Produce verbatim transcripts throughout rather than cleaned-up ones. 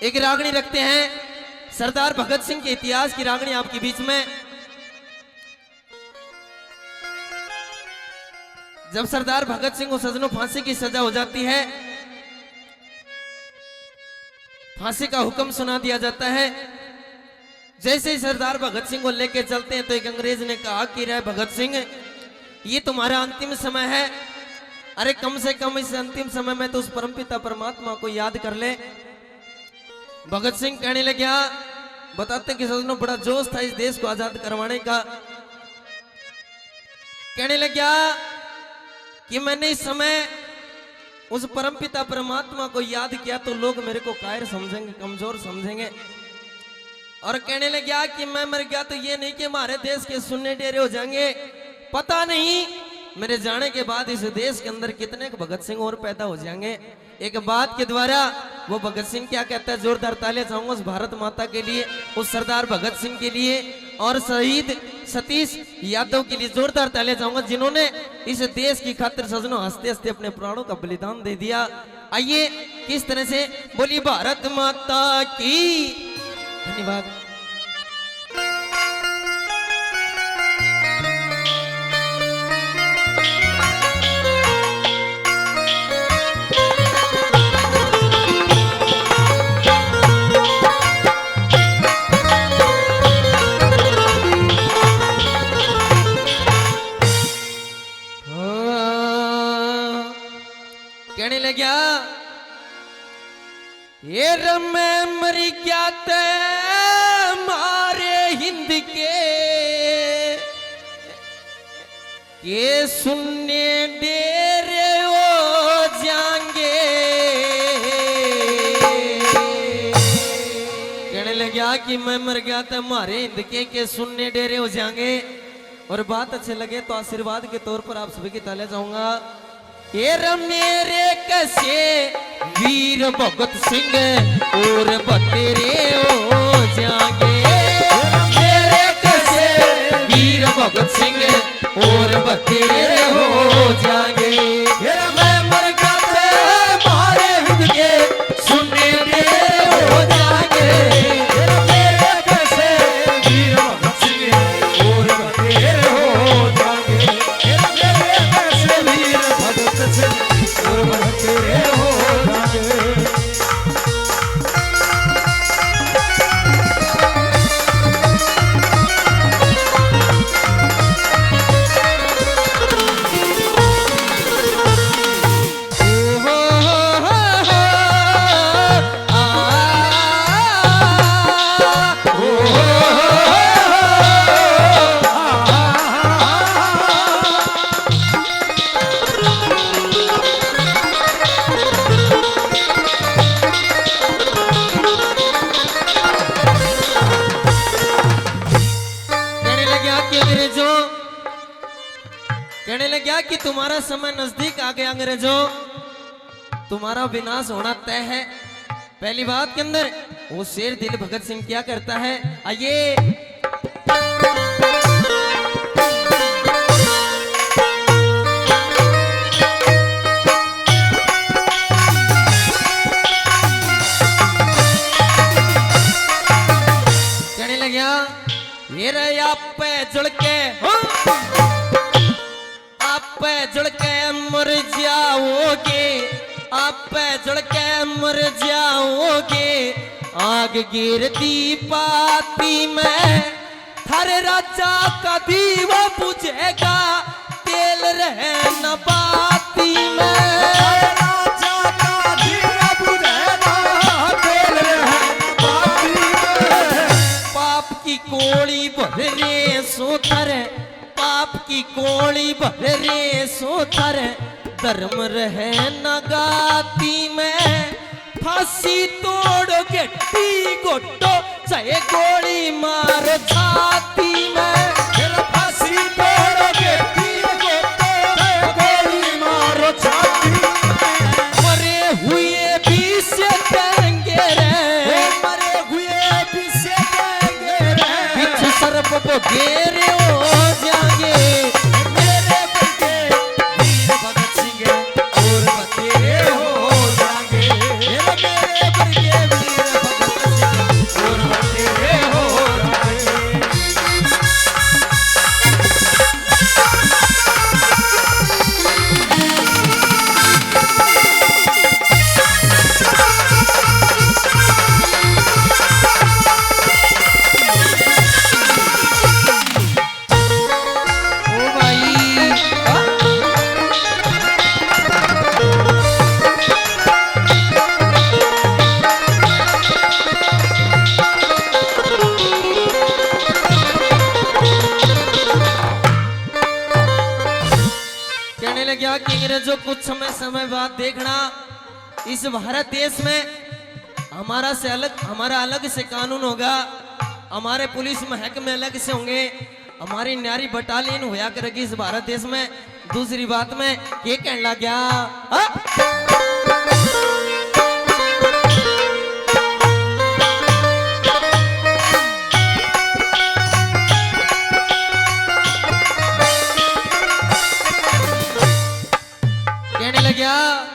एक रागनी रखते हैं, सरदार भगत सिंह के इतिहास की रागनी आपके बीच में। जब सरदार भगत सिंह को, सजनों, फांसी की सजा हो जाती है, फांसी का हुक्म सुना दिया जाता है, जैसे ही सरदार भगत सिंह को लेके चलते हैं तो एक अंग्रेज ने कहा कि "रे भगत सिंह, ये तुम्हारा अंतिम समय है, अरे कम से कम इस अंतिम समय में तो उस परमपिता परमात्मा को याद कर ले।" भगत सिंह कहने लग्या, बताते कि सजनों, बड़ा जोश था इस देश को आजाद करवाने का। कहने लग्या कि मैंने इस समय उस परमपिता परमात्मा को याद किया तो लोग मेरे को कायर समझेंगे, कमजोर समझेंगे। और कहने लग्या कि मैं मर गया तो ये नहीं कि हमारे देश के सुन्ने डेरे हो जाएंगे, पता नहीं मेरे जाने के बाद इस देश के अंदर कितने भगत सिंह और पैदा हो जाएंगे। एक बात के द्वारा वो भगत सिंह क्या कहता है, जोरदार तालियां चाहूंगा उस भारत माता के लिए, उस सरदार भगत सिंह के लिए और शहीद सतीश यादव के लिए जोरदार तालियां चाहूंगा, जिन्होंने इस देश की खातिर, सजनों, हंसते हंसते अपने प्राणों का बलिदान दे दिया। आइए, किस तरह से बोली भारत माता की। धन्यवाद। कहने लग्या, "ये रे मैं मर गया ते मारे हिंद के, के सुन्ने डेरे हो जाएंगे।" कहने लग्या कि मैं मर गया ते मारे हिंद के, के सुन्ने डेरे हो जाएंगे। और बात अच्छे लगे तो आशीर्वाद के तौर पर आप सभी की तालियां चाहूंगा। "ए रे मेरे कसे वीर भगत सिंह और बतेरे हो जाएंगे, मेरे कसे वीर भगत सिंह और बतेरे हो जाएंगे।" ए रे मैं मर गया ते मारे हिंद के सुन्ने डेरे हो जाएंगे। ए रे मेरे कसे वीर भगत सिंह और बतेरे हो जाएंगे। ए रे मेरे कसे वीर भगत सिंह और बतेरे हो जाएंगे। कहने लग्या कि अंग्रेजों, कहने लग्या कि तुम्हारा समय नजदीक आ गया अंग्रेजों, तुम्हारा विनाश होना तय है। पहली बात के अंदर वो शेर दिल भगत सिंह क्या करता है, आइए। कहने लग्या, "ये रे आप पे जुड़ के, हाँ।" आप पे जुड़ के मर जाओगे, आप पे जुड़ के मर जाओगे। आग गिरती पाती में थारे राजा का दीवा बुझेगा, तेल रहे न बाती में। थारे राजा का दीवा बुझेगा, तेल रहे न बाती में। पाप की कोड़ी भर रे सो थारे, पाप की कोड़ी भर रे सो थारे, धर्म रहे न गाती में। फांसी तोड़ो गेटी गोटो, चाहे गोली मारो छाती में। फिर फांसी तोड़ो गेटी गोटो, चाहे गोली मारो छाती में। मरे हुए भी से देंगे रे, ओ मरे हुए भी से देंगे रे। बिच्छू सर्प को घेरे हो जाएंगे। मेरे बरगे वीर भगत सिंह और बतेरे हो जाएंगे। मेरे बरगे वीर भगत कि अंग्रेजों कुछ समय, समय बाद देखना, इस भारत देश में हमारा से अलग, हमारा अलग से कानून होगा, हमारे पुलिस महकमे अलग से होंगे, हमारी न्यारी बटालियन होया करेगी इस भारत देश में। दूसरी बात में के कहने लग गया? हाँ? कहने लग गया,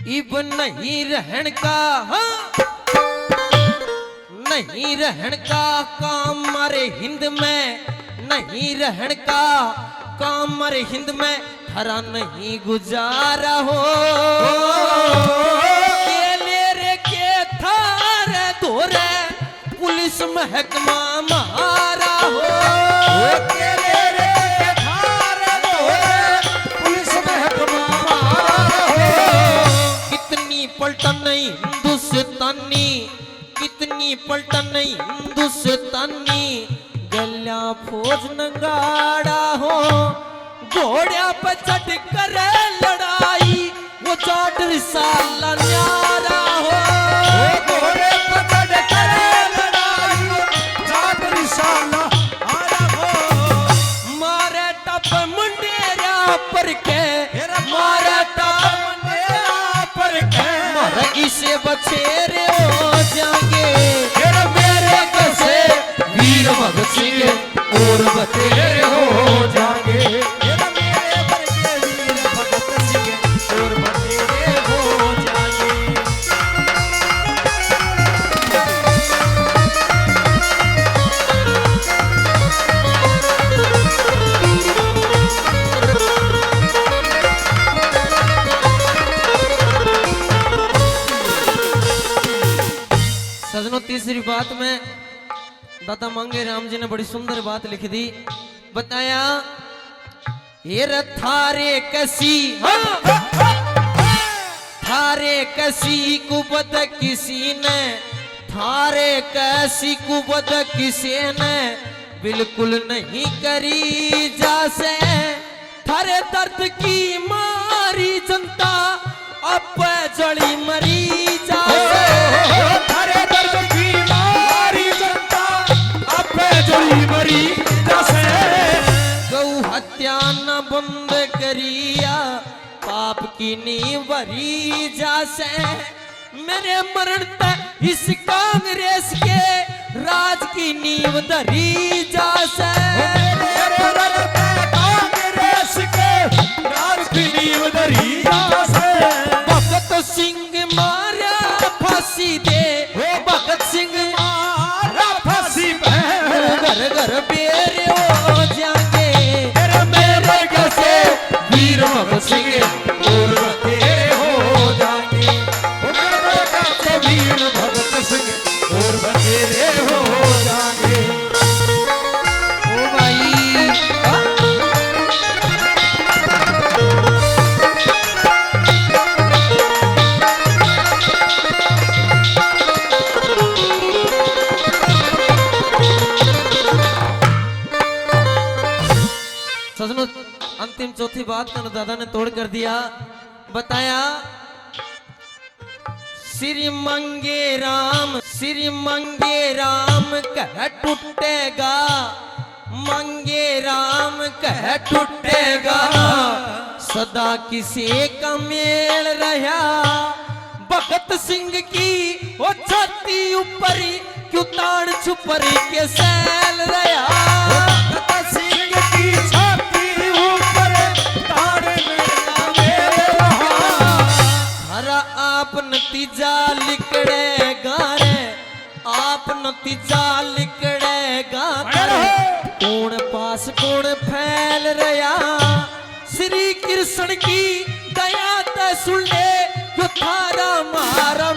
इब नहीं रहन का, हाँ, नहीं रहन का काम मारे हिंद में, नहीं रहन का काम मारे हिंद में, थारा नहीं गुजारा हो। के ले रे के थारे धोरे, पुलिस महकमा म्हारा हो। ओ तेरे रे थारे धोरे, पुलिस महकमा म्हारा हो। कितनी पलटन हिंदुस्तानी, कितनी पलटन हिंदुस्तानी, गल्या फौज नगाड़ा हो। घोड़िया पे चढ़ कर लड़ाई, वो जाट रिसाला न्यारा हो। ओ घोड़े पे चढ़ कर लड़ाई, वो जाट रिसाला न्यारा हो। मारे टप मुंडेरा पर के, तेरा मारे टप मुंडेरा पर के, मर इसे बछेरे हो जाएंगे। तेरा मेरे कसे वीर भगत सिंह और बतेरे हो जाएंगे। तेरा मेरे वर्गे वीर भगत सिंह और बतेरे हो जाएंगे। सजनों, तीसरी बात में दादा मांगे राम जी ने बड़ी सुंदर बात लिख दी। बताया, "हेर थारे कसी, हाँ, थारे कसी कुबत किसी ने, थारे कसी कुबत किसी ने बिल्कुल नहीं करी जा से।" थारे दर्द की मारी जनता आपे जली मरी जा से। ओ, थारे दर्द की मारी जनता आपे जली मरी जा से। गौ हत्या न बंद करिया, पाप की नींव भरी जा से। मेरे मरण तक इस कांग्रेस के राज की नींव धरी जा से। मेरे मरण तक कांग्रेस के राज की नींव धरी जा से। भगत सिंह मारा फांसी दे, ओ भगत सिंह मारा फांसी पे। घर घर बेरे हो जाएंगे। तेरे मेरे कैसे वीर भगत सिंह और बतेरे हो जाएंगे। ओ मेरे कैसे वीर भगत सिंह और बतेरे हो जाएंगे। ओ भाई, हाँ? सजनों, अंतिम चौथी बात का दादा ने तोड़ कर दिया। बताया, श्री मंगे राम, श्री मंगे राम कह टूटेगा, मंगे राम कह टूटेगा, सदा किसी का मेल रहा। भगत सिंह की ओ छाती ऊपर क्यों तान छुपर के सैल रहा। भगत सिंह की छाती ऊपर तान मेरा मेल रहा। थारा आप नतीजा लिकड़ेगा रे, आप नतीजा लिकड़ेगा थारे। कौन पास कौन फैल रहा। श्री कृष्ण की दया ते सुन ले, यो थारा मारा